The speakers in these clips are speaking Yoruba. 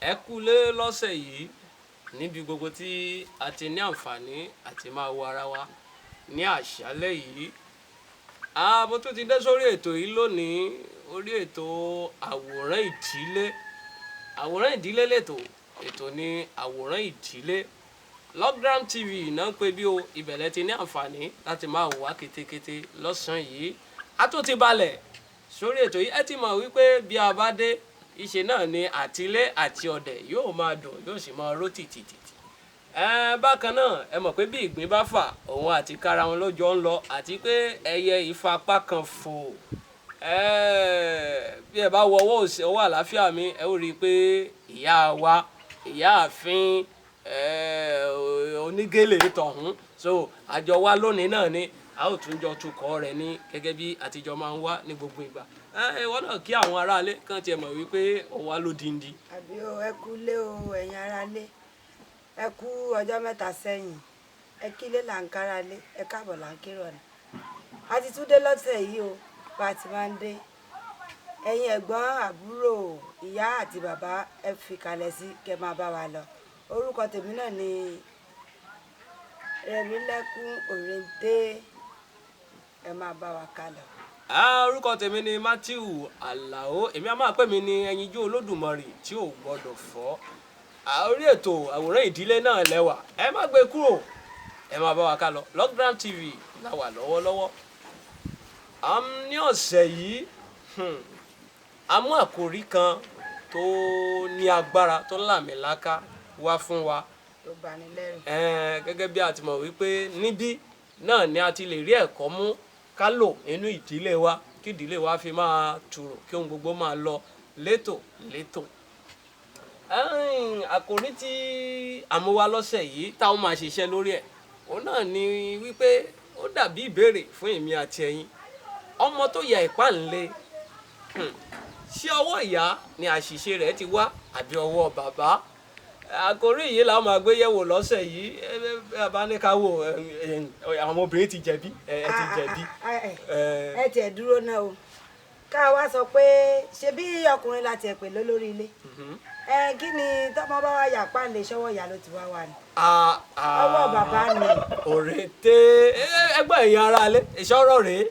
Ẹ kúlé lọ́sẹ̀ yìí níbi gbogbo tí a ti ní àǹfààní àti máa wo ara wa ní àṣálẹ́ yìí. Mo tún ti dé sórí ètò yìí lónìí, orí ètò àwòrán ìdílé. Àwòrán ìdílé lètò, ètò ní àwòrán ìdílé. Logram TV náà ń pè bí o, ìbẹ̀lẹ̀ ti ní àǹfààní láti máa wò wá kétékété lọ́sàn-án yìí. A tún ti balẹ̀ sórí ètò yìí. Ẹ ti mọ̀ wípé bí a bá dé, ìṣe náà ni àtilé àti ọ̀dẹ̀ yóò máa dùn, yóò sì máa ró tìtìtìtì. Bákan náà, ẹ mọ̀ pé bí ìgbín bá fà, òun àti kára wọn ló jọ ń lọ, àti pé ẹyẹ ìfapá kan fò. Bí ẹ bá wo ọwọ́ òsì, ọwọ́ àlàáfíà mi, ẹ ó rí i pé ìyá wa, ìyáàfin onígélé tọ̀hún. So àjọ wa lónìí náà ni a ó tún jọ tukọ̀ rẹ̀ ní gẹ́gẹ́ bí àtijọ́ máa ń wá ní gbogbo ìgbà. Ìwọ náà kí àwọn aráalé kàn tiẹ̀ mọ̀ wípé ó wá lódindi. Àbí o, ẹ kú lé o, ẹ̀yin aráalé. Ẹ kú ọjọ́ mẹ́ta sẹ́yìn. Ẹ kílé là ń kára lé, ẹ káàbọ̀ là ń kérò ọ̀nà. A ti tún dé lọ́sẹ̀ yìí o, bá a ti máa ń dé. Ẹ̀yin ẹ̀gbọ́n, àbúrò, ìyá àti bàbá, ẹ fi kalẹ̀ sí kẹ́ máa bá wa lọ. Orúkọ tèmi náà ni Rẹ̀mílẹ́kún Òrèǹté. Ẹ máa bá wa kálọ. Orúkọ tèmi ni Matthew Alao. Èmi a máa pè mí ní ẹyinjú Olódùmarè tí ò gbọdọ̀ fọ́. Orí ètò àwòrán ìdílé náà lẹ́wà, ẹ má gbé kúrò, ẹ máa bá wa ká lọ. Logram TV la wà lọ́wọ́lọ́wọ́. Ní ọ̀sẹ̀ yìí, a mú àkòrí kan tó ní agbára, tó làmìlaka wá fún wa. Tó bani lẹ́rù. Gẹ́gẹ́ bí a ti mọ̀ wípé níbí náà ni a ti lè rí ẹ̀kọ́ mú ká lò nínú ìdílé wa, kí ìdílé wa fi máa tùrò, kí ohun gbogbo máa lọ létò létò. Àkòrí tí a mú wá lọ́sẹ̀ yìí táwọn máa ṣiṣẹ́ lórí ẹ̀, òun náà ni wípé ó dàbí ìbéèrè fún èmi àti ẹ̀yin. Ọmọ tó ya ìpáǹle, ṣé ọwọ́ ìyá ni àṣìṣe rẹ̀ ti wá àbí ọwọ́ bàbá? Àkòrí yìí la máa gbé yẹ̀wò lọ́sẹ̀ yìí. Ẹ bá ní ká wò, àwọn obìnrin ti jẹ̀bi, ẹ ti jẹ̀bi. Ẹ tiẹ̀ dúró náà o, ká wá sọ pé ṣe bí ọkùnrin la tiẹ̀ pè lólórí ilé. Kí ni tọmọ bá wá yà páǹlé, ṣọwọ́ ìyá ló ti wá wà ní? Ọwọ́ bàbá ni. Òrèǹté, ẹgbẹ́ ẹ̀yin aráalé, ìṣọ́rọ̀ rèé.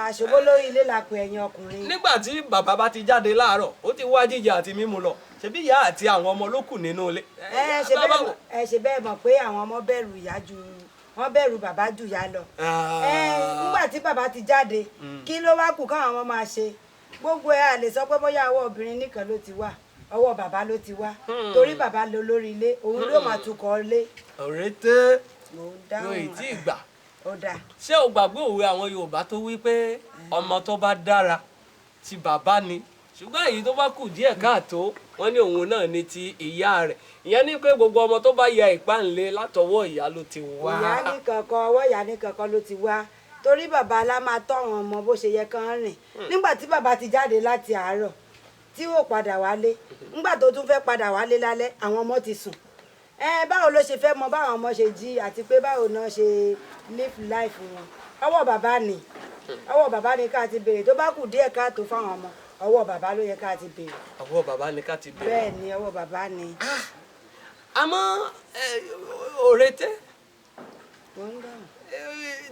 Àṣòbó lórí ilé la pè ẹ̀yin ọkùnrin. Nígbà tí bàbá bá ti jáde láàárọ̀, ó ti wá jíjẹ àti mímu lọ, ṣebí ìyá àti àwọn ọmọ ló kù nínú ilé. Ẹ ṣe bẹ́ẹ̀ mọ̀ pé àwọn ọmọ bẹ̀rù ìyá ju, wọ́n bẹ̀rù bàbá jù ìyá lọ. Nígbà tí bàbá ti jáde, kí ló wá kù káwọn ọmọ máa ṣe? Gbogbo ẹ a lè sọ pé bóyá ọwọ́ obìnrin nìkan ló ti wá, ọwọ́ bàbá ló ti wá, torí bàbá ló lórí ilé, òun ló máa tukọ̀ ilé. Òrèǹté, yóò ì tí ì gbà. Ṣé o gbàgbé òwe àwọn Yorùbá tó wí pé ọmọ tó bá dára ti bàbá ni, ṣùgbọ́n èyí tó bá kù díẹ̀ káàtó, wọ́n ní òun náà ni ti ìyá rẹ̀? Ìyẹn ní pé gbogbo ọmọ tó bá ya ìpáǹle, látọwọ́ ìyá ló ti wá. Ìyá nìkankan, ọwọ́ ìyá nìkankan ló ti wá, torí bàbá la máa tọ́ àwọn ọmọ bó ṣe yẹ kán rìn. Nígbà tí bàbá ti jáde láti àárọ̀ tí ó padà wálé, nígbà tó tún fẹ́ padà wálé lálẹ́, àwọn ọmọ ti sùn. Báwo ló ṣe fẹ́ mọ báwọn ọmọ ṣe jí àti pé báwo náà ṣe live life wọn? Ọwọ́ bàbá ni, ọwọ́ bàbá ni ká ti béèrè. Tó bá kù díẹ̀ káàtó fáwọn ọmọ, ọwọ́ bàbá ló yẹ ká ti béèrè. Ọwọ́ bàbá ni ká ti béèrè. Bẹ́ẹ̀ ni, ọwọ́ bàbá ni. Àmọ́ òrèǹté,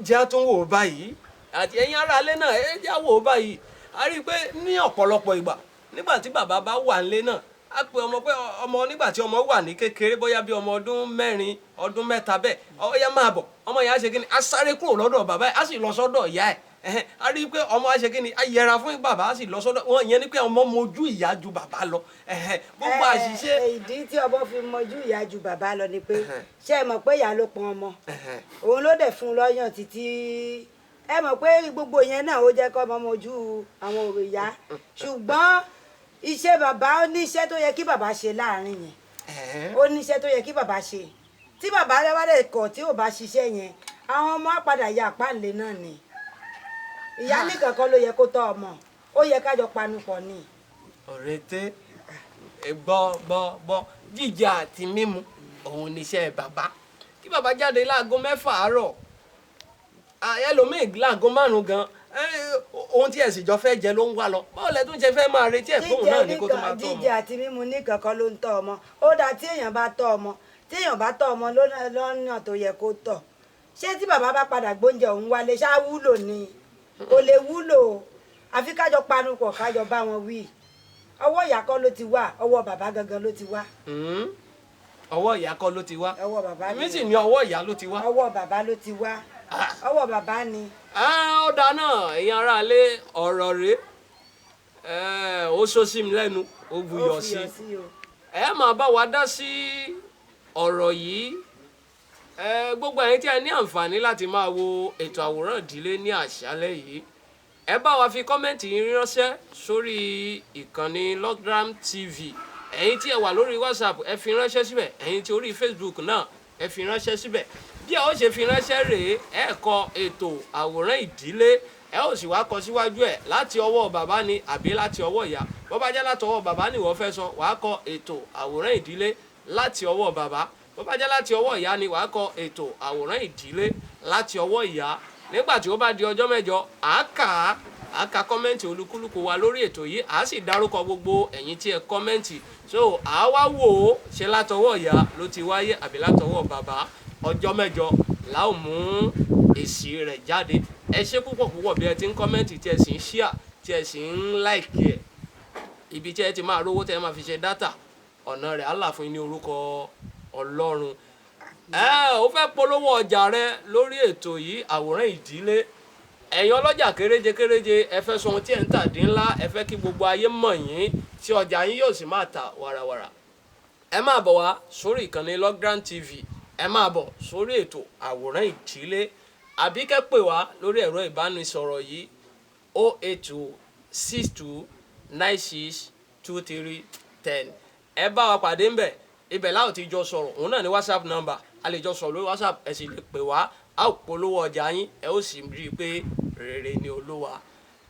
jẹ́ a tún wò ó báyìí, àti ẹ̀yin aráalé náà, ẹ jẹ́ a wò ó báyìí. A rí i pé ní ọ̀pọ̀lọpọ̀ ìgbà, nígbà tí bàbá bá wà nílé náà, a pe ọmọ pé ọmọ, nígbà tí ọmọ wà ní kékeré, bóyá bí ọmọ ọdún 4, ọdún 3 bẹ́ẹ̀, ó yá, máa bọ̀. Ọmọ yẹn á ṣe kí ni? Á sáré kúrò lọ́dọ̀ bàbá ẹ̀, á sì lọ sọ́dọ̀ ìyá ẹ̀. A rí i pé ọmọ á ṣe kí ni? Á yẹra fún bàbá, á sì lọ sọ́dọ̀ wọn. Ìyẹn ni pé ọmọ mojú ìyá ju bàbá lọ. Gbogbo àṣìṣe. Ìdí tí ọmọ fi mojú ìyá ju bàbá lọ ni pé, ṣé ẹ mọ̀ pé ìyá ló pọn ọmọ, òun ló dẹ̀ fún un lọ́yàn títí. Ẹ mọ̀ pé gbogbo yẹn náà, ó jẹ́ kọ́ ọmọ mojú àwọn ìyá. Ṣùgbọ́n iṣẹ́ bàbá, ó ní iṣẹ́ tó yẹ kí bàbá ṣe láàrin yẹn, ó ní iṣẹ́ tó yẹ kí bàbá ṣe. Tí bàbá bá dẹ̀ kọ̀, tí ò bá ṣiṣẹ́ yẹn, àwọn ọmọ á padà ya àpáǹlé náà ni. Ìyá nìkan kan ló yẹ kó tọ́ ọmọ, ó yẹ kájọ panupọ̀ ni. Òrèǹté, gbọ́ gbọ́ gbọ́, jíjẹ àti mímu òun níṣẹ́ bàbá. Kí bàbá jáde láago 6 àárọ̀, ẹlòmíì láago 5 gan. Ohun tí ẹ sì jọ fẹ́ jẹ ló ń wá lọ. Báwo lẹ tún ṣe fẹ́ máa retí ẹ̀ fóun Jíjẹ náà ní kó tó máa nìkan tọ́ ọmọ? Jíjẹ àti mímu nìkan kọ́ ló ń tọ́ ọmọ. Ó dáa tí èèyàn bá tọ́ ọmọ, tí èèyàn bá tọ́ ọmọ lọ́nà tó yẹ kó tọ́. Ṣé tí bàbá bá padà gbóúnjẹ òun wálé, ṣá wúlò ni? Kò lè wúlò o. Àfi kájọ panupọ̀, kájọ bá wọn wí. Ọwọ́ ìyá kọ́ ló ti wá, ọwọ́ bàbá gangan ló ti wá. Ọwọ́ ìyá kọ́ ló ti wá? Ọwọ́ bàbá Èmi ni. sì ní ọwọ́ ìyá ló ti wá. Ọwọ́ bàbá ló ti wá, ọwọ́ bàbá ni. Ah, ó dáa náà, ẹ̀yin aráalé, ọ̀rọ̀ rèé. Ó sọ sí mi lẹ́nu, ó Ó buyọ̀ fi sí. yọ̀ sí o. Ẹ máa bá wa dá sí ọ̀rọ̀ yìí. Gbogbo ẹ̀yin tí ẹ ní àǹfààní láti máa wo ètò Àwòrán Ìdílé ní àṣálẹ́ yìí, ẹ bá wa fi comment yín ránṣẹ́ sórí ìkànnì Logram TV. Ẹ̀yin tí ẹ wà lórí WhatsApp, ẹ fi ránṣẹ́ síbẹ̀. Ẹ̀yin tí orí Facebook náà, ẹ fi ránṣẹ́ síbẹ̀. Bí ẹ ó ṣe fi ránṣẹ́ rèé: ẹ kọ ètò Àwòrán Ìdílé, ẹ ó sì wá kọ síwájú ẹ láti ọwọ́ bàbá ni àbí láti ọwọ́ ìyá. Bó bá jẹ́ láti ọwọ́ bàbá ni ìwọ fẹ́ sọ, wàá kọ ètò Àwòrán Ìdílé láti ọwọ́ bàbá. Bó bá jẹ́ láti ọwọ́ ìyá ni, wàá kọ ètò Àwòrán Ìdílé láti ọwọ́ ìyá. Nígbà tí ó bá di ọjọ́ 8, à á kà á, à á ka comment olúkúlùkù wa lórí ètò yìí, à á sì dárúkọ gbogbo ẹ̀yin tí ẹ comment. So à á wá wò ó, ṣe látọwọ́ ìyá ló ti wáyé àbí látọwọ́ bàbá. Ọjọ́ 8 la ó mú èsì rẹ̀ jáde. Ẹ ṣé púpọ̀ púpọ̀ bí ẹ ti ń comment, tí ẹ sì ń share, tí ẹ sì ń like ẹ̀. Ibi tí ẹ ti máa rówó tí ẹ máa fi ṣe data, ọ̀nà rẹ̀ á là fún yín ní orúkọ Ọlọ́run. Ẹ ó fẹ́ polówó ọjà rẹ lórí ètò yìí, Àwòrán Ìdílé. Ẹ̀yin ọlọ́jà kéréje kéréje, ẹ fẹ́ sọ ohun tí ẹ̀ ń tà dín ńlá, ẹ fẹ́ kí gbogbo ayé mọ̀ yín, tí ọjà yín yóò sì máa tà wàràwàrà, ẹ máa bọ̀ wá sórí ìkànnì Logram TV. Ẹ máa bọ̀ sórí ètò Àwòrán Ìdílé, àbí kẹ́ pè wá lórí ẹ̀rọ ìbánisọ̀rọ̀ yìí: 08262962310. Ẹ bá wa pàdé ńbẹ̀, ibẹ̀ láò ti jọ sọ̀rọ̀. Òun náà ní WhatsApp number, a lè jọ sọ̀rọ̀ lórí WhatsApp, ẹ sì lè pè wá. A ó polówó ọjà yín, ẹ ó sì rí i pé rere ni Olúwa.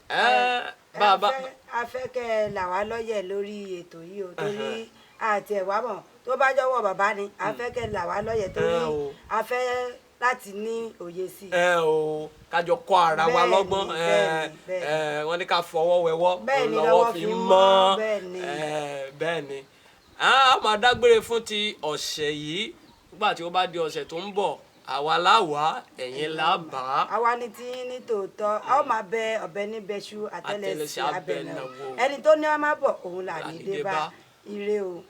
Ẹ bá a bá A fẹ́ kẹ́ ẹ là wá lọ́yẹ̀ lórí ètò yìí o, torí àti ẹ̀wá mọ̀ tó bá jọ̀wọ́ bàbá ni. A fẹ́ kẹ́ ẹ là wá lọ́yẹ̀ torí Ẹ o. a fẹ́ láti ní òye sí i. Ẹ o, kájọ kọ́ ara wa Bẹ́ẹ̀ni, lọ́gbọ́n. Ẹ bẹ́ẹ̀ni, bẹ́ẹ̀ni. Ẹ wọ́n ní ká fọwọ́ wẹwọ́ Bẹ́ẹ̀ni, lọ́wọ́ lọ́wọ́ fi fi mọ́. mọ́, bẹ́ẹ̀ni. Ẹ bẹ́ẹ̀ni, a máa dágbére fún ti ọ̀sẹ̀ yìí. Nígbà tí ó bá di ọ̀sẹ̀ tó ń bọ̀, àwa láwàá, ẹ̀yin là bá. Àwa ni tí yín ní tòótọ́. A ó máa bẹ ọ̀bẹ níbẹ̀ṣu, àtẹlẹsẹ̀ Àtẹlẹsẹ̀ abẹnà abẹnàwò. Ẹni tó ní wọ́n má bọ̀, òun là ní Là ní dé dé bá. bá. Ire o.